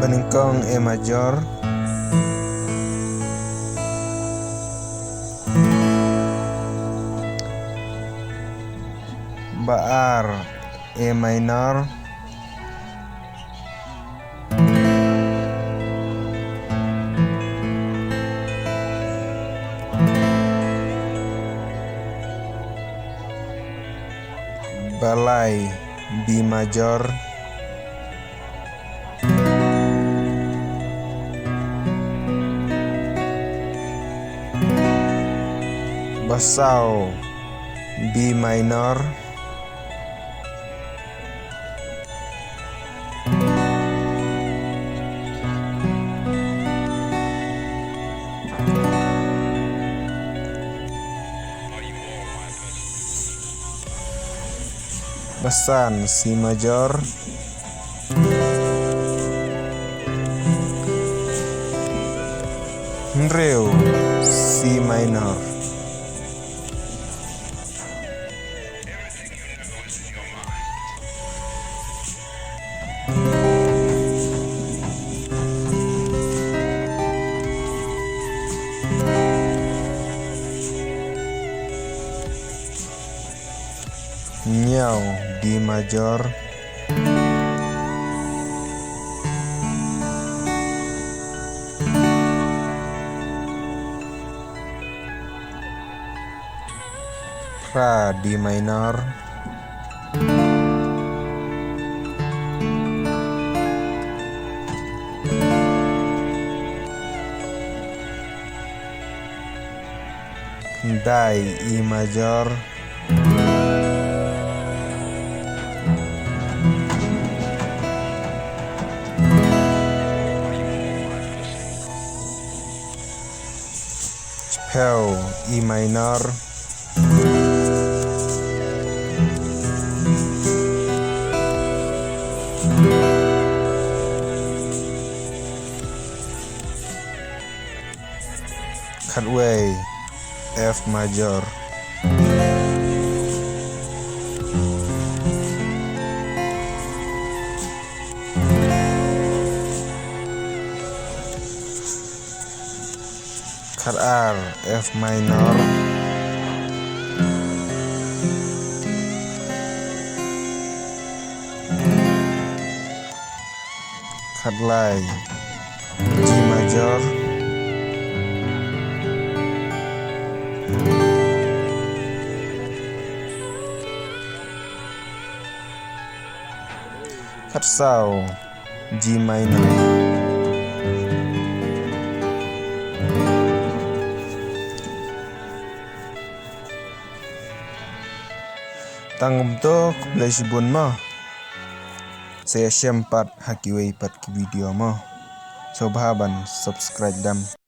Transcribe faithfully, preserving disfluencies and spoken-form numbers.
Nyngkong A major. Ba ar A minor. Ba lai B major. Ba saw B minor. Ba san C major. Hynriew C minor. Hynñiew D major. Phra D minor. Khyndai E major. Chiphew E minor. Khatwei F major. Khatar F minor. Khatlai G major. Khatsaw G minor. Tang kumto, khublei shibun mo. Sa ïashem pat ha kiwei pat ki video mo. Sngewbha ban subscribe dam.